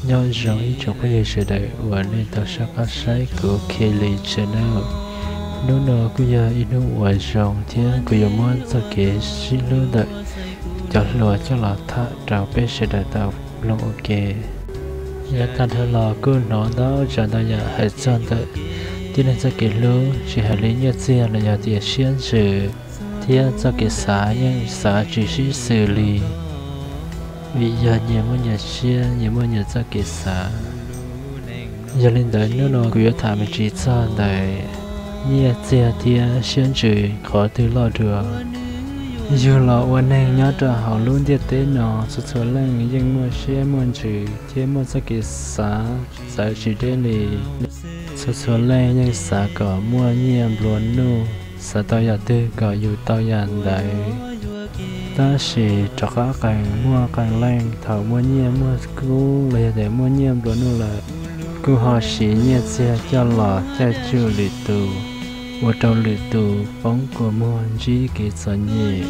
Nyob zoo ib tsoom phooj ywg sawv daws uas nej tau sab qab saib kuv Keli channel. Hnub no kuj yog ib hnub uas zoo thiab kuv yuav muab txoj kev sib hlub ntawm cov hluas coj los tham rau peb sawv daws tau mloog ua ke. Yav tag dhau los kuj hnov ntau tsav ntau yam hais txog ntawm tib neeg txoj kev hlub, tsis hais li nyiaj txiag los yog tias siab ntsws thiab txoj kev xav yeej xav tsis sib xws li, vim yog nyias muaj nyias siab, nyias muaj nyias txoj kev xav. Yog li ntawd hnub no kuv yuav tham me ntsis txog ntawm nyiaj txiag thiab siab ntsws qhov twg loj dua. Yug los ua neeg nyob rau hauv lub ntiaj teb no, txhua txhua leej yeej muaj siab muaj ntsws thiab muaj txoj kev xav txawv tsis deb li. Txhua txhua leej yeej xav kom muaj nyiaj nplua nuj, xav tau yam twg kom yus tau yam ntawd. Tab sis rov qab qees muaj qee leej thaum muaj nyiaj muaj kub los yog tias muaj nyiaj nplua nuj lawm, kuj ho siv nyiaj txiag coj los caij tsuj lwm tus, ua rau lwm tus poob kua muag ntsib kev txom nyem.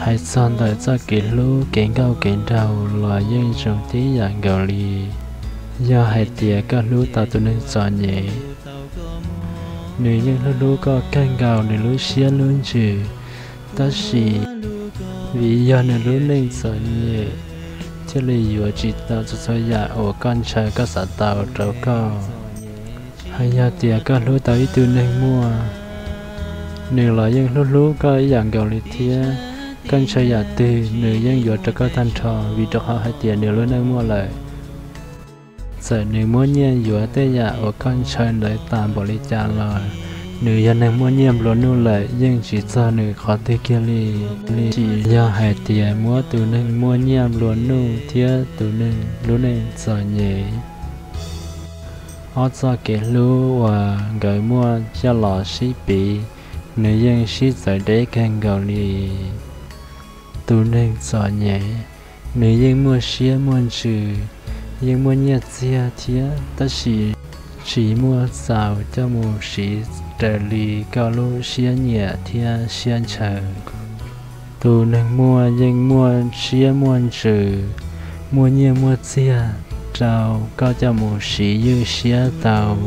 Hais txog ntawm txoj kev hlub kev nkauj kev nraug los yeej zoo tib yam nkaus li. Yog hais tias koj hlub tau tus neeg txom nyem, nws yeej hlub hlub koj kawg nkaus nws lub siab lub ntsws, tab sis vim yog nws lub neej txom nyem, thiaj li yuav tsis tau txhua txhua yam uas koj ntshaw koj xav tau rau koj. Hos yog tias koj hlub tau ib tug neeg muaj, nws los yeej hlub hlub koj ib yam nkaus li thiab. Koj ntshaw yam twg nws yeej yuav rau koj tag nrho, vim rau qhov hais tias nws lub neej muaj lawm. Txawm nws muab nyiaj yuav tej yam uas koj ntshaw ntawd tas npaum li cas los, nws yog neeg muaj nyiaj nplua nuj lawm yeej tsis txog nws qhov twg kiag li. Li tsis yog hais tias muab tus neeg muaj nyiaj nplua nuj thiab tus neeg lub neej txom nyem, ob txoj kev hlub uas nkawd muaj coj los sib piv, nws yeej sib txawv deb kawg nkaus li. Tus neeg txom nyem, nws yeej muaj siab muaj ntsws, yeej muaj nyiaj txiag thiab, tab sis tsis muaj txaus coj mus siv raws li koj lub siab nyiam thiab siab ntshaw. Tus neeg muaj yeej muaj siab muaj ntsws, muaj nyiaj muaj txiag rau koj coj mus siv ywj siab tau.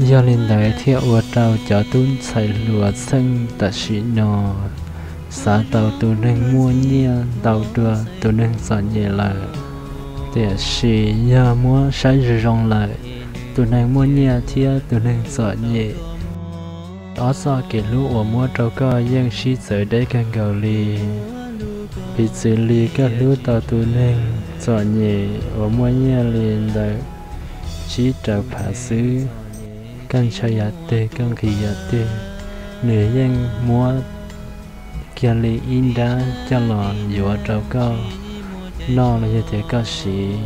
Yog li ntawd thiaj ua rau cov tub ntxhais hluas txheej tam sim no xav tau tus neeg muaj nyiaj ntau dua tus neeg txom nyem lawm. Tiam sis yog muab saib zoo zoo lawm, tus neeg muaj nyiaj thiab tus neeg txom nyem, ob txoj kev hlub uas muab rau koj yeej sib txawv deb kawg nkaus li. Piv txwv li koj hlub tau tus neeg txom nyem uas muaj nyiaj li ntawm tsib rau phav xwb, koj ntshaw yam twg koj nqhis yam twg, nws yeej muab kiag li ib nrab coj los yuav rau koj noj los yog tias koj siv.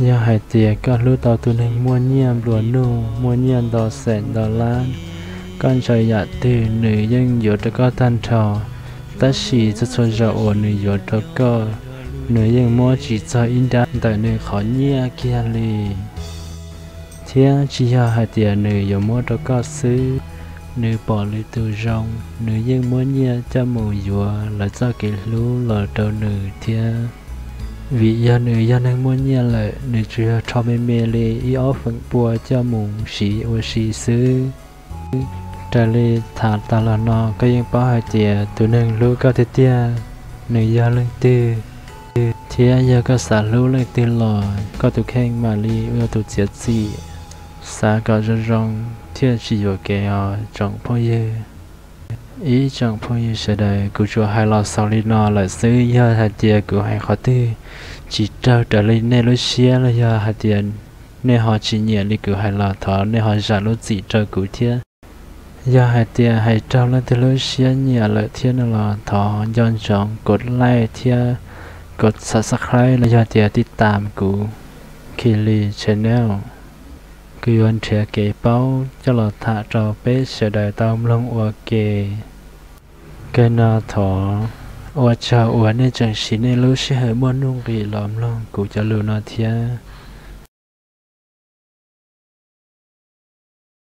Yog hais tias koj hlub tau tus neeg muaj nyiaj nplua nuj, muaj nyiaj ntau xees ntau lab, koj ntshaw yam twg nws yeej yuav rau koj tag nrho, tab sis txhua txhua zaus uas nws yuav rau koj, nws yeej muab tsis txog ib nrab ntawm nws qhov nyiaj kiag li. Thiab tsis yog hais tias nws yuav muab rau koj xwb, nws pom lwm tus zoo, nws yeej muab nyiaj coj mus yuav lawv txoj kev hlub los rau nws thiab. Vim yog nws yog neeg muaj nyiaj lawm, nws tsuas yog rho me me li ib ob feem pua coj mus siv ua si xwb. Raws li tham tas los no koj yeej paub hais tias tus neeg hlub koj tiag tiag, nws yog leej twg, thiab yog koj xav hlub leej twg los koj tus kheej mam li ua tus txiav txim. Xav kom zoo zoo thiaj tsis yuam kev os tsoom phooj ywg. Ib tsoom phooj ywg sawv daws, kuv tsuas hais los xaus li no lawm xwb. Yog hais tias kuv hais qhov twg tsis raug raws li nej lub siab los yog hais tias nej ho tsis nyiam li kuv hais los thov nej ho zam lub txim rau kuv thiab. Yog hais tias hais raug leej twg lub siab nyiam lawm thiab no los thov nco ntsoov kov like thiab kov subscribe los yog tias tij tam kuv Kili channel. Kuv yuav nrhiav kev paub coj los tham rau peb sawv daws tau mloog ua ke. Kawg no thov ua tsaug uas nej tseem siv nej lub sij hawm muaj nuj nqis los mloog kuv cov lus no thiab.